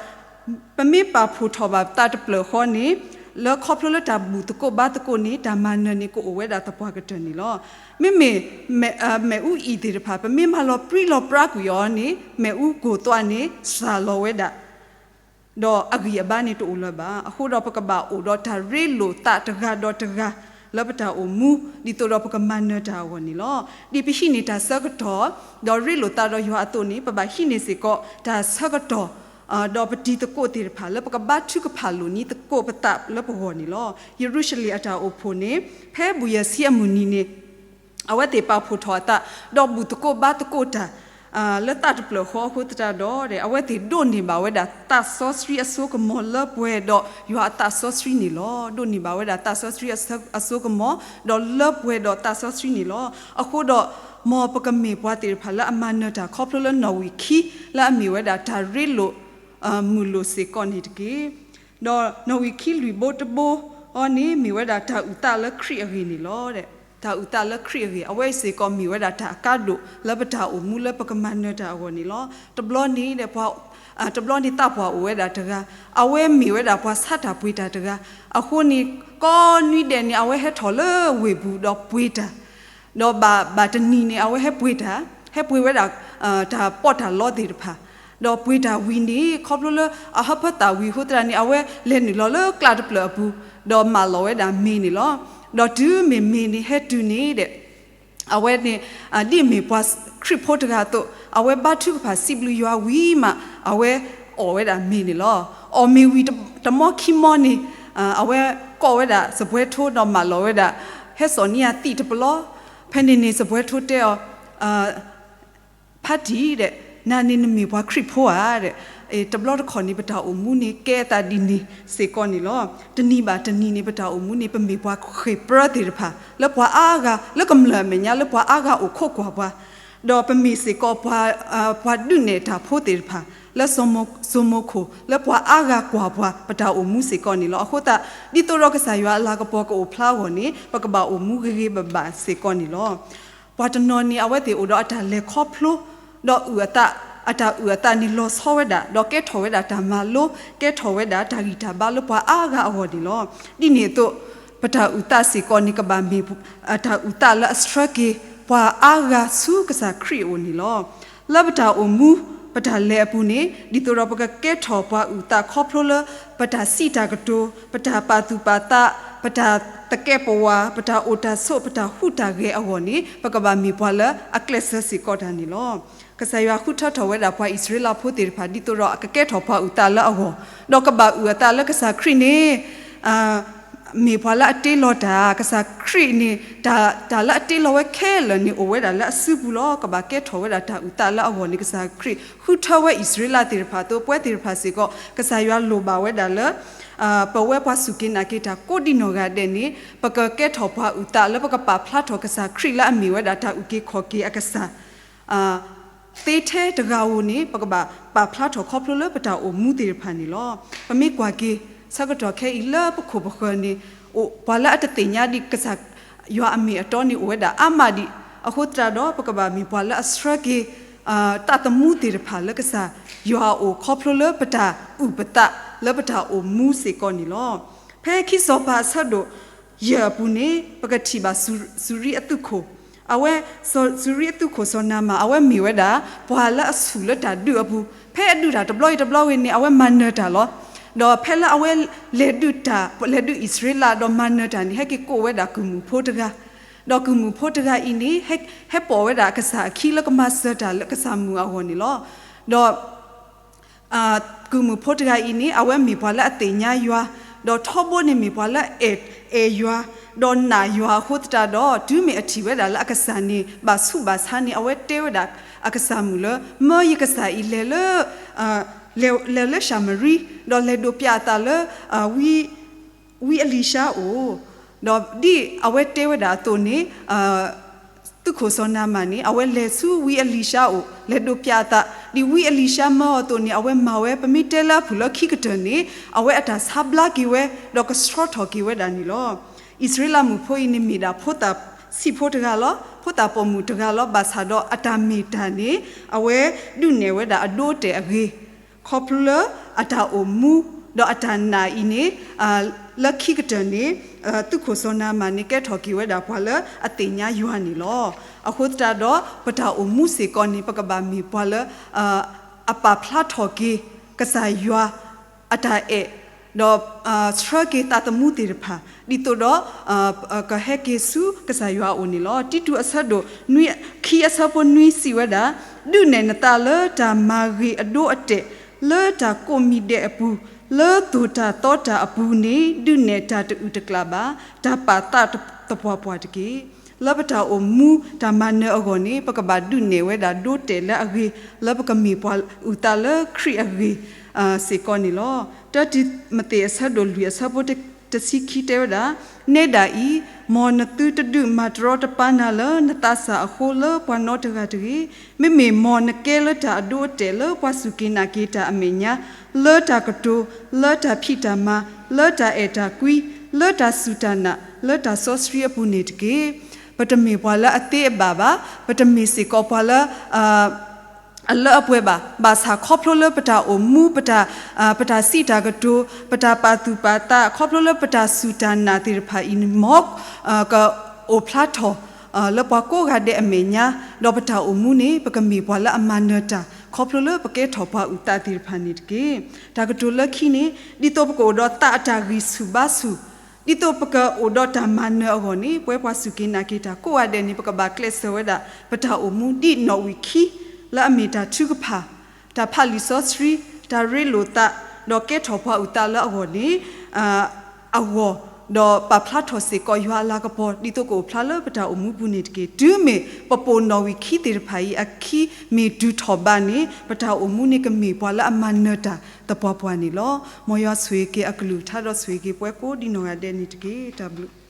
ပမ့ၢ်ပာ်ဖှိၣ်ထီၣ်ဘၣ်ပသးတဖျၢၣ်ဃီန့ၣ် လၢခီဖျိလၢတၢ်ဘူၣ်သကိးဘါသကိးန့ၣ် တၢ်မၤနၢၤန့ၣ်ကအိၣ်ဝဲဒၣ်သပှၢ်ကတၢၢ်န့ၣ်လီၤ. မ့မ့ၢ် မ့ၣ်အူအံၣ်သ့ၣ်တဖၣ် ပမ့ၢ်မၤလီၤပြံလီၤပြါကွံာ်အီၤန့ၣ် မ့ၣ်အူကိၢ်သွးန့ၣ်စှၤလီၤဝဲဒၣ် ဒီးအဂံၢ်အဘါန့ၣ်တအိၣ်လၢၤဘၣ်. အဃိဒီးပကဘၣ်အိၣ်ဒီးတၢ်ရ့လိာ်သးတဂၤဒီးတဂၤ လၢပတၢ်အိၣ်မူ ဒ်သိးဒီးပကမၤနၢၤတၢ်အဂီၢ်န့ၣ်လီၤ. ဒ်ပဟံးန့ၢ်တၢ်ဆၢကတီၢ် ဒီးရ့လိာ်သးဒီးယွၤအသိးန့ၣ် ပဘၣ်ဟံးန့ၢ်စ့ၢ်ကီးတၢ်ဆၢကတီၢ် ဒီးပတံၤသကိးသ့ၣ်တဖၣ် လၢပကဘါထုကဖၣ်လိာ်န့ၢ်သကိးပသးလၢပဂီၢ်န့ၣ်လီၤ. ယရူၤၡလ့ၣ်အတၢ်အိၣ်ဖှိၣ်န့ၣ် ဖဲဘူးယဲၢ်ဆံအမုၢ်နံၤန့ၣ် အဝဲသ့ၣ်ပာ်ဖှိၣ်ထီၣ်အသး ဒီးဘူၣ်သကိးဘါသကိးတၢ် လၢသးတဖျၢၣ်ဃီအဃိသတးဒီး အဝဲသ့ၣ်ဒိးန့ၢ်ဘၣ်ဝဲဒၣ်သးစီဆှံအစိကမီၤလၢပှဲၤဒီးယွၤအသးစီဆှံန့ၣ်လီၤ. ဒိးန့ၢ်ဘၣ်ဝဲဒၣ်သးစီဆှံအစိကမီၤ ဒီးလၢပှဲၤဒီးသးစီဆှံန့ၣ်လီၤ. အဃိဒီး မ်ပကမ့ၢ်ပှၤသ့ၣ်တဖၣ်လၢအမၤနၢၤတၢ်ခီဖျိလၢနီၣ်ဝံာ်ခံ လၢအမ့ၢ်ဝဲဒၣ်တၢ်ရ့လိာ် မုာ်လိာ်စ့ၢ်ကီးန့ၣ်တက့ၢ်. ဒီးနီၣ်ဝံာ်ခံလွံၢ်ဘိတဘိအံၤန့ၣ် မ့ၢ်ဝဲဒၣ်တၢ်အုၣ်သးလၢခရံာ်အဂ့ၢ်န့ၣ်လီၤ. တၢ်အုၣ်သးလၢခရံာ်အဂ့ၢ် အဝဲစ့ၢ်ကီးမ့ၢ်ဝဲဒၣ်တၢ်အကါဒိၣ်လၢပတၢ်အိၣ်မူလၢပကမၤနၢၤတၢ်အဂီၢ်န့ၣ်လီၤ. တဘျီန့ၣ် တဘျီန့ၣ်သးပှၢ်အိၣ်ဝဲဒၣ်တဂၤ အဝဲမ့ၢ်ဝဲဒၣ်ပှၤဆါတၢ်ပှ့ၤတၢ်တဂၤ အဃိန့ၣ် ကိးနွံဒဲးန့ၣ် အဝဲဟဲထီၣ်လၢဝ့ၢ်ပူၤဒီးပှ့ၤတၢ် ဒီးဘၣ်ဘၣ်တနံၤန့ၣ် အဝဲဟဲပှ့ၤတၢ် ဟဲပှ့ၤဝဲဒၣ် တၢ်ပီးတၢ်လီသ့ၣ်တဖၣ် ဒီးပှ့ၤတၢ်ဝံၤန့ၣ် ခီဖျိလၢအဟၢဖၢသးဝံၤအဃိသတးန့ၣ် အဝဲလဲၤနုာ်လီၤလၢကျးတဖျၢၣ်အပူၤ ဒီးမၢလီၤဝဲဒၣ်မ့ၤန့ၣ်လီၤ. ဒီးတုၤမ့ၢ်မ့ၤန့ၣ်ဟဲတုၤန့ၣ်ဒီး အဝဲန့ၣ် ဒ်အမ့ၢ်ပှၤခရံာ်ဖိတဂၤအသိး အဝဲဘါထုကဖၣ်စံးဘျုးယွၤဝံၤမး အဝဲအီၣ်ဝဲဒၣ်မ့ၤန့ၣ်လီၤ. အီၣ်မ့ၤဝံၤတမီခံမီန့ၣ် အဝဲကိးဝဲဒၣ်စပွဲထိဒီးမၢလီၤဝဲဒၣ် ဟဲစိာ်န့ၢ်အသံးတပလီ ဖဲန့ၣ်န့ၣ် စပွဲထိတဲအီၤ ဖါတံၢ်ဒီး နၤန့ၣ်နမ့ၢ်ပှၤခရံာ်ဖိဧါဒီး တဘျီတခီၣ်န့ၣ် ပတၢ်အိၣ်မူန့ၣ်ကဲအသးဒ်န့ၣ်စ့ၢ်ကီးန့ၣ်လီၤ. တနံၤဘၣ်တနံၤန့ၣ် ပတၢ်အိၣ်မူန့ၣ် ပမ့ၢ်ပှၤဃ့ၢ်ပြၢသ့ၣ်တဖၣ် လၢပှၤအါဂၤ လၢကမျၢၢ်အမဲာ်ညါ လၢပှၤအါဂၤအိၣ်ခိးကွၢ်ပှၤ ဒီးပမ့ၢ်စ့ၢ်ကီးပှၤ ပှၤဒုးနဲၣ်တၢ်ဖိသ့ၣ်တဖၣ် လၢစိမိၤခိၣ် လၢပှၤအါဂၤကွၢ်ပှၤ ပတၢ်အိၣ်မူစ့ၢ်ကီးန့ၣ်လီၤ. အဃိသတး ဒ်သိးဒီးကစၢ်ယွၤအလၤကပီၤကအိၣ်ဖျါအဂီၢ်န့ၣ် ပကဘၣ်အိၣ်မူဂ့ၤဂ့ၤဘၣ်ဘၣ်စ့ၢ်ကီးန့ၣ်လီၤ. ပှၤတနီၤန့ၣ် အဝဲသ့ၣ်အိၣ်ဒီးအတၢ်လဲၤခီဖျိ ဒီးအုၣ်အသး အတၢ်အုၣ်အသးန့ၣ်လီၤဆီဝဲဒၣ် ဒီးကဲထီၣ်ဝဲဒၣ်တၢ်မၤလိ ကဲထီၣ်ဝဲဒၣ်တၢ်ဂံၢ်တၢ်ဘါလၢပှၤအါဂၤအဂီၢ်န့ၣ်လီၤ. ဒ်န့ၣ်အသိး ပတၢ်အုၣ်သးစ့ၢ်ကီးန့ၣ် ကဘၣ်မ့ၢ်တၢ်အုၣ်သးလၢအဆှၢက့ၤ ပှၤအါဂၤဆူကစၢ်ခရံာ်အအိၣ်န့ၣ်လီၤ. လၢပတၢ်အိၣ်မူ ပတၢ်လဲၤအပူၤန့ၣ် ဒ်သိးဒီးပကကဲထီၣ်ပှၤအုၣ်သးခီဖျိလၢ ပတၢ်စံးတၢ်ကတိၤ ပတၢ်ပာ်သူၣ်ပာ်သး ပတၢ်သကဲးပဝး ပတၢ်အိၣ်တၢ်ဆိး ပတၢ်ဟူးတၢ်ဂဲၤအဂီၢ်န့ၣ် ပကဘၣ်မ့ၢ်ပှၤလၢအကျဲးစၢးစ့ၢ်ကီးတၢ်န့ၣ်လီၤ. ကစၢ်ယွၤဃုထၢထီၣ်ဝဲဒၣ်ပှၤအံၣ်စရ့လးဖိသ့ၣ်တဖၣ် ဒ်သိးဒီးအကကဲထီၣ်ပှၤအုၣ်သးလၢအဂီၢ် ဒီးကဘၣ်အုၣ်အသးလၢကစၢ်ခရံာ်န့ၣ် မ့ၢ်ပှၤလၢအတ့လီၤတၢ် ကစၢ်ခရံာ်န့ၣ် တၢ် တၢ်လၢအတ့လီၤဝဲခဲလၢာ်န့ၣ် အိၣ်ဝဲဒၣ်လၢအစုပူၤလီၤ. ကဘၣ်ကဲထီၣ်ဝဲဒၣ်တၢ်အုၣ်သးလၢအဂီၢ်န့ၣ် ကစၢ်ခရံာ်ဃုထၢဝဲအံၣ်စရ့လးသ့ၣ်တဖၣ်အသိး ပဝဲသ့ၣ်တဖၣ်စ့ၢ်ကီး ကစၢ်ယွၤလိၣ်ဘၣ်ဝဲဒၣ်လၢ ပဝဲပှၤစူၢ်က့ၤနာ်က့ၤတၢ်ကိးဒံနီၢ်ဂၤဒဲးန့ၣ် ပကကဲထီၣ်ပှၤအုၣ်သးလၢပကပာ်ဖျါထီၣ်ကစၢ်ခရံာ်လၢအမ့ၢ်ဝဲဒၣ်တၢ်အုၣ်က့ၤခီၣ်က့ၤအကစၢ် သ့ထဲတဂၤဧိၤန့ၣ် ပကဘၣ်ပာ်ဖျါထီၣ်ခီဖျိလၢပတၢ်အိၣ်မူသ့ၣ်တဖၣ်န့ၣ်လီၤ. ပမ့ၢ်ကွၢ်က့ၤ ဆၢကတီၢ်ခဲအံၤလၢပခိၣ်ပဃၢၤန့ၣ် အိၣ်ပှၤလၢအတသ့ၣ်ညါဒံးကစၢ်ယွၤအမ့ၢ်အတီန့ၣ် အိၣ်ဝဲဒၣ်အါမးဒံး အဃိသတးဒီး ပကဘၣ်မ့ၢ်ပှၤလၢအဆှၢက့ၤ သးသမူသ့ၣ်တဖၣ်လၢကစၢ်ယွၤအအိၣ်ခီဖျိလၢပတၢ်အုၣ်ပသးလၢပတၢ်အိၣ်မူစ့ၢ်ကီးန့ၣ်လီၤ. ဖဲခံစီၤပၤအဆၢဒိၣ်ယဲၢ်အပူၤန့ၣ် ပကထံၣ်ဘၣ်စူၤရံအသုးခိၣ် အဝဲ စူၤရံအသုးခိၣ်စီၤနၤမၣ် အဝဲမ့ၢ်ဝဲဒၣ် ပှၤလၢအဆူၣ်လၢတၢ်ဒုးအပူၤ ဖဲအဒုးတၢ်တဘျီအံၤတဘျီဝဲန့ၣ် အဝဲမၤနၢၤတၢ်လီၤ. ဒီးဖဲလၢအဝဲလဲၤဒုးတၢ် လဲၤဒုးအံၣ်စရ့လးဒီးမၤနၢၤတၢ်န့ၣ် ဟဲက့ၤကိးဝဲဒၣ်ကုၢ်မုၣ်ဖိတဂၤ ဒီးကုၢ်မုၣ်ဖိတဂၤအံၤန့ၣ် ဟဲပိာ်ဝဲဒၣ်အကစၢ်အခံလၢကမၤစၢၤတၢ်လၢကစၢ်မုၣ်အဂီၢ်န့ၣ်လီၤ. ဒီး ကုၢ်မုၣ်ဖိတဂၤအံၤန့ၣ် အဝဲမ့ၢ်ပှၤလၢအသ့ၣ်ညါယွၤ, ဒီးထီဘိန့ၣ်မ့ၢ်ပှၤလၢအအဲၣ်ယွၤ, ဒီးနာ်ယွၤအဃိသတးဒီး တုၤမ့ၢ်အထံၣ်ဝဲဒၣ်လၢအကစၢ်န့ၣ် ဘၣ်ဆူးဘၣ်ဆါန့ၣ် အဝဲတဲဝဲဒၣ်အကစၢ်မုၣ်လၢ မၢယကစၢ်အံၤလဲၤလၢ လဲၤလၢၡၤမရံ, ဒီးလဲၤဒိးပျးအသးလၢ ဝံအလံၤၡါအအိၣ်, ဒီးဒ်အဝဲတဲဝဲဒၣ်အသိးန့ၣ် သုးခိၣ်စီၤနၤမၣ်န့ၣ် အဝဲလဲၤဆူဝံအလံၤၡါအအိၣ် လဲၤဒိးပျးအသး, ဒ်ဝံအလံၤၡါမၢအီၤအသိးန့ၣ် အဝဲမၤဝဲ ပမ့ၢ်တဲလၢအဖုၣ်လၢခံကတၢၢ်န့ၣ် အဝဲအတၢ်ဆါဘျါက့ၤဝဲ ဒီးကဆှီထီၣ်က့ၤဝဲဒၣ်န့ၣ်လီၤ. အံၣ်စရ့လးမုၣ်ဖိအံၤန့ၣ်မ့ၢ်ဒၣ်ဖိသၣ်ဆံးဖိတဂၤလီၤ, ဖိသၣ်ပိာ်မုၣ်တဂၤလီၤ, ဘၣ်ဆၣ်ဒီးအတၢ်မ့ၢ်တၢ်န့ၣ် အဝဲဒုးနဲၣ်ဝဲဒၣ်အဒိအတဲာ်အဂ့ၤ ခီဖျိလၢအတၢ်အိၣ်မူ ဒီးအတၢ်နာ်အံၤန့ၣ် လၢခံကတၢၢ်န့ၣ် သုးခိၣ်စီၤနၤမၣ်န့ၣ် ကဲထီၣ်က့ၤဝဲဒၣ်ပှၤလၢအသ့ၣ်ညါယွၤန့ၣ်လီၤ. အဃိသတးဒီး ပတၢ်အိၣ်မူစ့ၢ်ကီးန့ၣ် ပကဘၣ်မ့ၢ်ပှၤလၢ အပာ်ဖျါထီၣ်က့ၤ ကစၢ်ယွၤအတၢ်အဲၣ်, ဒီးဆှၢက့ၤသးသမူသ့ၣ်တဖၣ် ဒ်သိးဒီး ကဟဲက့ၤဆူကစၢ်ယွၤအအိၣ်န့ၣ်လီၤ. တံတူးအဆၢဒိၣ်နွံ ခံအဆၢဖိနွံစံးဝဲဒၣ်, ဒုးနဲၣ်နသးလၢတၢ်မၤဂ့ၤအဒိအတဲာ်, လၢတၢ်ကိးမံၤဒဲးအပူၤ, လၢသိၣ်တၢ်သီတၢ်အပူၤန့ၣ် ဒုးနဲၣ်တၢ်တအုၣ်တကျးဘၣ်, တၢ်ပာ်သးသပှၢ်ပှၢ်တက့ၢ်. လၢပတၢ်အိၣ်မူတၢ်မၤနၢၤအဂီၢ်န့ၣ် ပကဘၣ်ဒုးနဲၣ်ဝဲဒၣ်ဒိတဲာ်လၢအဂ့ၤ လၢပကမ့ၢ်ပှၤအုၣ်သးလၢခရံာ်အဂ့ၢ် စ့ၢ်ကီးန့ၣ်လီၤ. တၢတံၤမသ့းအဆၢဒိၣ်လွံၢ်အဆၢဖိတ တဆံခံတဲဝဲဒၣ်, နဲဒၣ်အံၤ, မ်နသုတဒုးမၤတရီတပါနၤလၢနသးစၢ်အဃိလၢပှၤနီတဂၤတဂ့ၤ. မ့မ့ၢ်မ်နကဲလၢတၢ်အဒိအတဲာ်လၢပှၤစူၢ်က့ၤနာ်က့ၤတၢ်အမဲာ်ညါ, လၢတၢ်ကတိၤ, လၢတၢ်ဖံးတၢ်မၤ, လၢတၢ်အဲၣ်တၢ်ကွံ, လၢတၢ်စူၢ်တၢ်နာ်, လၢတၢ်စီဆှံအပူၤန့ၣ်တက့ၢ်. ပတမ့ၢ်ပှၤလၢအသ့အဘၣ်ဘၣ်, ပတမ့ၢ်စ့ၢ်ကီးပှၤလၢ အလၢအပှဲၤဘၣ်, ဘၣ်ဆၣ်ခီဖျိလၢပတၢ်အိၣ်မူ, ပတၢ်စံးတၢ်ကတိၤ, ပတၢ်ပာ်သူၣ်ပာ်သး, ခီဖျိလၢပတၢ်စူၢ်တၢ်နာ်သ့ၣ်တဖၣ်အံၤန့ၣ် မ်ကအိၣ်ဖျါထီၣ် လၢပှၤကိးဂၤဒဲးအမဲာ်ညါ, ဒီးပတၢ်အိၣ်မူန့ၣ် ပကမ့ၢ်ပှၤလၢအမၤနၢၤတၢ် ခီဖျိလၢပကဲထီၣ်ပှၤအုၣ်သးသ့ၣ်တဖၣ်န့ၣ်တက့ၢ်. တၢ်ကတိၤလၢခံန့ၣ် ဒ်သိးပကအိၣ်ဒီးသးအတၢ်ဂံၢ်ဆူၣ်ဘါဆူၣ်, ဒ်သိးပကအိၣ်ဒီးတၢ်မၤနၢၤအဂီၢ်န့ၣ် ပဝဲပှၤစူၢ်က့ၤနာ်က့ၤတၢ်ကိးဂၤဒဲးန့ၣ် ပကဘၣ်ကျဲးစၢးဝဲဒၣ် ပတၢ်အိၣ်မူဒ်နီၣ်ဝံာ်ခံ လၢအမ့ၢ်တၢ်ထုကဖၣ်, တၢ်ဖးလံာ်စီဆှံ, တၢ်ရ့လိာ်သး, ဒီးကဲထီၣ်ပှၤအုၣ်သးလၢအဂီၢ်န့ၣ် အဂီၢ်, ဒီးပာ်ဖျါထီၣ်စ့ၢ်ကီးယွၤအလၤကပီၤ ဒ်သိးကအိၣ်ဖျါလၢပတၢ်အိၣ်မူပူၤန့ၣ်တက့ၢ်. တုၤမ့ၢ်ပပိာ်နီၣ်ဝံာ်ခံသ့ၣ်တဖၣ်အံၤအခံမ့ၢ်တုၤထီၣ်ဘးန့ၣ် ပတၢ်အိၣ်မူန့ၣ် ကမ့ၢ်ပှၤလၢအမၤနၢၤတၢ်သပှၢ်ပှၢ်န့ၣ်လီၤ. မ်ယွၤဆိၣ်ဂ့ၤက့ၤအကလုၢ်ကထါ ဒီးဆိၣ်ဂ့ၤက့ၤပှၤကိးဒ်နီၢ်ဂၤဒဲးန့ၣ်တက့ၢ်. တၢ်ဘျုး